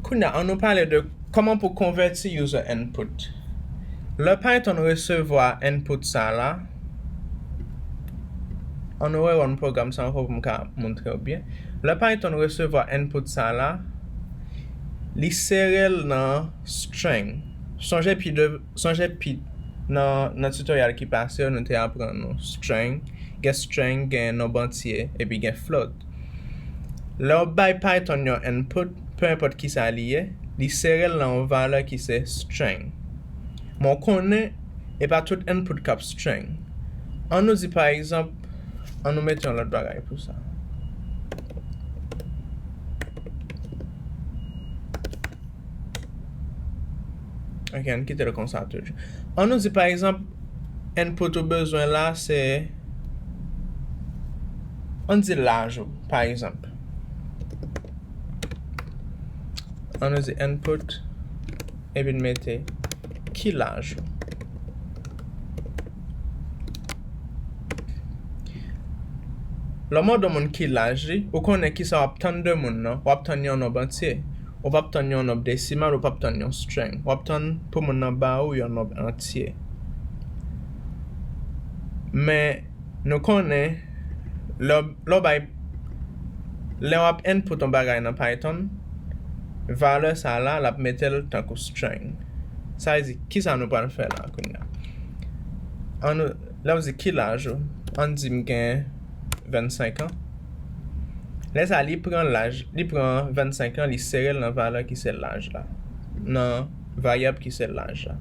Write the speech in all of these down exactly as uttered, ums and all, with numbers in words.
Kounye a, ann nou pale de kòman pou konvèti user input. Lè Python resevwa input sa la, ann nou rewon pwogram sa ankò pou m ka montre w byen. Lè Python resevwa input sa la, li sere l nan string. Sonje pi de, sonje pi nan, nan tutorial ki pase yo, nou te aprann nou string, gen string, gen nonb antye, epi gen float. Lè w bay Python yon input, pe enpòt kisa li ye, li sere l nan yon valè ki se string. Men w konnen, e pa tout input k ap string. Ann nou di pa egzanp, ann nou mete yon lòt bagay pou sa. Ok, ann kite l konsa toujou. Ann nou di pa egzanp, input ou bezwen la se, ann di laj ou, pa egzanp. Ann nou di input, epi n mete ki laj ou. Lè w mande yon moun ki laj li, ou konnen kisa w ap tann de moun nan, w ap tann yon nonb antye. Ou p ap tann yon nonb desimal, ou p ap tann yon string. W ap tann pou moun nan ba ou yon nonb antye. Men, nou konnen, lè, lè w bay, lè w ap input yon bagay nan Python, valè sa la, l ap mete l tankou string. Sa vle di, kisa nou pral fè la kounye a? Ann nou, lè w di ki laj ou, ann di m gen vennsenk an. Lè sa, li pran laj, li pran vennsenk an, li sere l nan valè ki se laj la, nan varyab ki se laj la.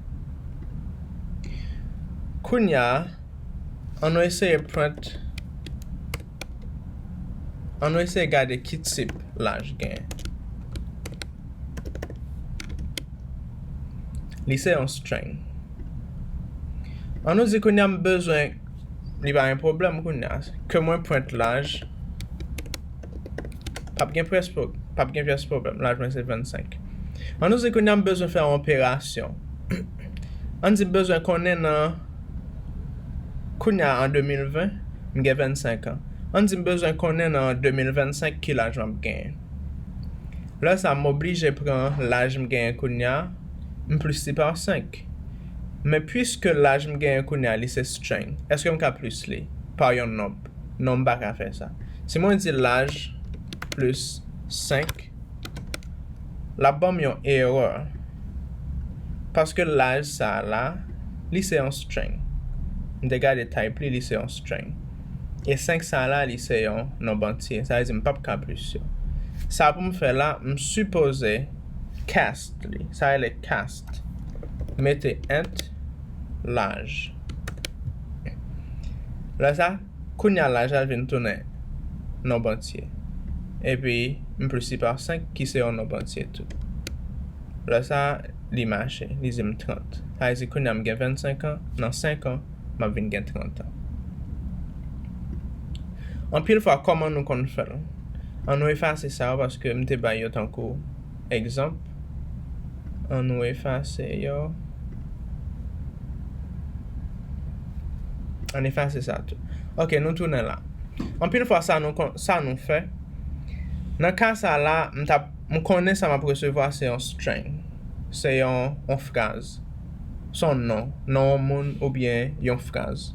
Kounye a, ann nou eseye print, ann nou eseye gade ki tip laj gen. Li se yon string. Ann nou di kounye a m bezwen, li pa yon pwoblèm kounye a, ke mwen print laj, p ap gen pyès pwo-, p ap gen pyès pwoblèm. Laj mwen se vennsenk. Ann nou di kounye a m bezwen fè yon operasyon. Ann di m bezwen konnen nan, kounye a an de mil ven, m gen vennsenk an. Ann di m bezwen konnen nan de mil vennsenk ki laj m ap genyen. Lè sa, m oblije pran laj m genyen kounye a, m plis li pa senk. Men piske laj m genyen kounye a, li se string, èske m ka plis li pa yon nonb? Non, m pa ka fè sa. Si mwen di laj plis senk, l ap ban m yon erè. Paske laj sa a la, li se yon string. M te gade type li, li se yon string. E senk sa a la, li se yon nonb antye. Sa vle di m p ap ka plis yo. Sa pou m fè la, m sipoze cast li. Sa rele cast. Mete int laj. Lè sa, kounye a laj la vin tounen nonb antye. Epi, m plis li pa senk, ki se yon nonb antye tou. Lè sa, li mache, li di m trant. Sa vle di kounye a m gen vennsenk an, nan senk an, m ap vin gen trant an. Anpil fwa, kòman nou konn fè l? Ann nou efase sa yo, paske m te bay yo tankou egzanp. Ann nou efase yo. Ann efase sa tou. Ok, nou tounen la. Anpil fwa, sa nou kon-, sa nou fè. Nan ka sa la, m t ap, m konnen sa m ap resevwa se yon string. Se yon, yon fraz. Se yon non. Non yon moun oubyen yon fraz.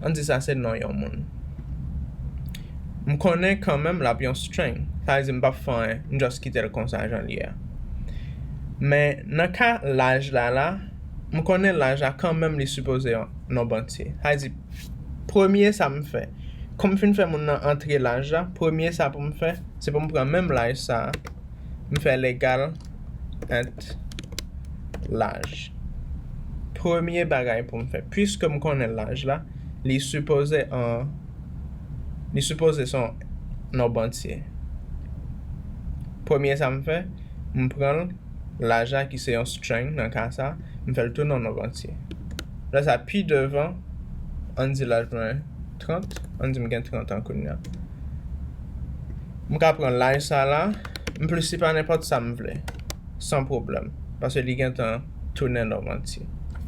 Ann di sa se non yon moun. M konnen kanmenm l ap yon string. Sa vle di m p ap fè anyen. M just kite l konsa jan li ye a. Men nan ka laj la la, m konnen laj la kanmenm li sipoze yon nonb antye. Sa vle di, premye sa m fè, kòm m fin fè moun nan antre laj la, premye sa pou m fè, se pou m pran menm laj sa a, m fè l egal int laj. Premye bagay pou m fè, piske m konnen laj la, li sipoze an, li sipoze se yon nonb antye. Premye sa m fè, m pran laj la ki se yon string nan ka sa, m fè l tounen yon nonb antye. Lè sa pi devan, ann di laj mwen trant, ann di m gen trant an kounye a. M ka pran laj sa la, m plis li pa nenpòt sa m vle, san pwoblèm, paske li gentan tounen nonb antye.